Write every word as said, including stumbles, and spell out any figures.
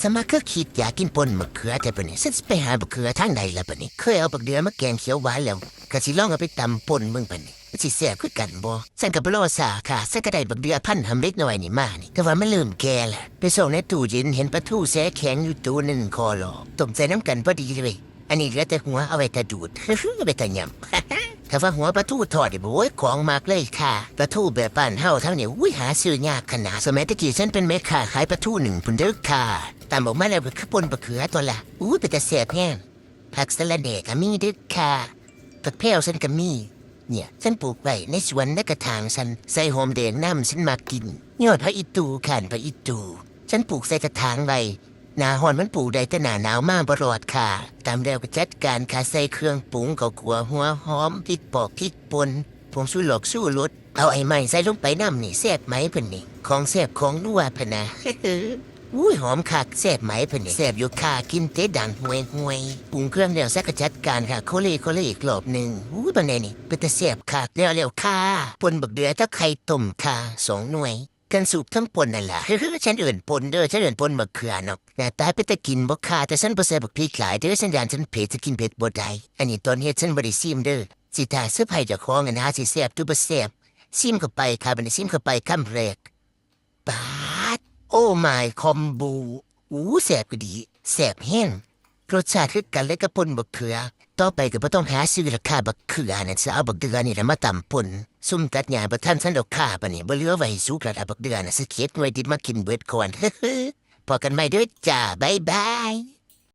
สมัครคือคิดอยากกินป่นบักเขือแต่ปะนี่ ฉันสิไปหาบักเขือทางใดล่ะปะนี่ เคยเอาบักเดือมาแกงเขียวหวานแล้ว ก็สิลองเอาไปตำป่นเบิ่งปะนี่ มันสิแซ่บคือกันบ่ ฉันก็บ่รอช้าค่ะ ฉันก็ได้บักเดือพันหำเล็กน้อยนี่มานี่ แต่ว่ามันเริ่มแก่แล้ว ไปส่องในตู้เย็นเห็นปลาทูแช่แข็งอยู่ตัวหนึ่งคอหลอก ต้มใส่น้ำกันพอดีเลย อันนี้เหลือแต่หัวเอาไว้ถ้าดูด เอาไว้ถ้ายำ ถ้าว่าหัวปลาทูทอดนี่ โอ้ย ของมักเลยค่ะ ปลาทูแบบบ้านเฮาแถวนี้ อุ้ย หาซื้อยากขนาด สมัยตะกี้ฉันเป็นแม่ค้าขายปลาทูนึ่งพุ้นเด้อค่ะ ตำออกมาแล้วก็คือป่นบักเขือตัวละ อุ้ย เป็นตาแซ่บแฮง ผักสะระแหน่ก็มีเด้อค่ะ ผักแพรวฉันก็มี เนี่ย ฉันปลูกไว้ในสวนในกระถางฉัน ใส่หอมแดงนำ ฉันมักกิน ยอดผักอีตู่ ค่ะ ผักอีตู่ ฉันปลูกใส่กระถางไว้ หน้าร้อนมันปลูกได้ แต่หน้าหนาวมาบ่รอดค่ะ ตำแล้วก็จัดการค่ะ ใส่เครื่องปรุง ข้าวคั่ว หัวหอม พริกปอก พริกป่น ผงชูรส ชูรส เอาไอ้ไม้ใส่ลงไปนำนี่ แซ่บไหมเพิ่นนี่ ของแซ่บของนัวเพิ่นนะ อุ้ย หอมคัก แซ่บไหมเพิ่นนี่ แซ่บอยู่ค่ะ กินแต่ดังห่วยๆ ปรุงเครื่องแล้ว ฉันก็จัดการค่ะ โคเล่โคเล่อีกรอบหนึ่ง อุ้ย บัดนี้นี่ เป็นตาแซ่บคัก แล้วแล้วค่ะ ป่นบักเดือกับไข่ต้มค่ะ สองหน่วย กันสุกทั้งป่นนั่นล่ะ ฉันเอิ้นป่นเด้อ ฉันเอิ้นป่นบักเขือเนาะ หน้าตาเป็นตากินบ่ค่ะ แต่ฉันบ่ใส่บักพริกหลายเด้อ ฉันย้านฉันเผ็ด ฉันกินเผ็ดบ่ได้ อันนี้ตอนเฮ็ดฉันบ่ได้ซิมเด้อ สิท่าเซอร์ไพรส์เจ้าของหั้นนะ สิแซ่บหรือบ่แซ่บ ซิมเข้าไปค่ะ บัดนี้ซิมเข้าไปคำแรก ป๊าด โอ้ my combo อู้ แซ่บอีหลี แซ่บแฮง รสชาติคือกันเลยกับป่นบักเขือ ต่อไปก็บ่ต้องหาซื้อละค่ะ บักเขือน่ะ สิเอาบักเดือนี่แหละมาตำป่น ซุ่มตัดหญ้าบ่ทันฉันดอกค่ะ บัดนี้บ่เหลือไว้ให้สุกแล้วล่ะ บักเดือน่ะ สิเก็บหน่วยดิบมากินเบิดก่อน พ้อกันใหม่เด้อจ้า บ๊ายบาย